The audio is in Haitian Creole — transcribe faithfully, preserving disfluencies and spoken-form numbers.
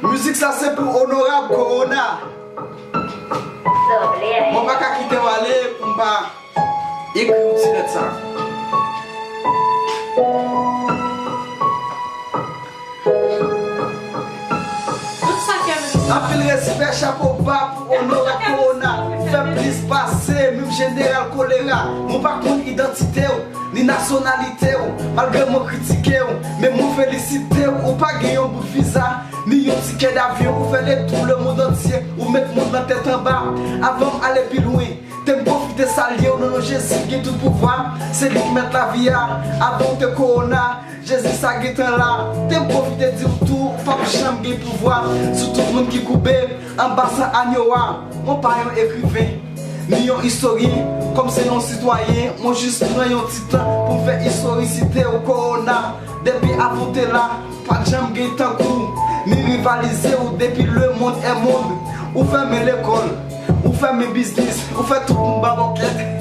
Mizik sa se pou onorab Corona. Mwen pa ka kite w ale pou m pa ekri yon ti lèt sa. Tout sa ke nou Anpil respè, chapo ba pou onorab Corona. Fè plis pase, menm jeneral Kolera. Mwen pa konn idantite w, ni nasyonalite w. Malgre mwen kritike w, men mwen felisite w. Ou pa gen yon bout viza, ni yon tikè davyon. Ou fè letou lemonn antye, ou met mond lan tèt anba. Avan m ale pi lwen, te m pwofite salye w nan non Jezi ki gen tout pouvwa. Se li ki met lavi a. Avan w te Corona, Jezi sa gentan la. Te m pwofite di w tou, ou p ap janm gen pouvwa sou tout moun ki koube anba san anyo a. Mwen pa yon ekriven, ni yon istoryen. Kòm se yon sitwayen, mwen jis pran yon ti tan pou m fè istorisite w Corona. Depi avan w te la, pa t janm gen tankou w, ni rivalize w depi lemonn è monn. Ou fèmen lekòl, ou fèmen biznis, ou fè tout moun ba bòkèt.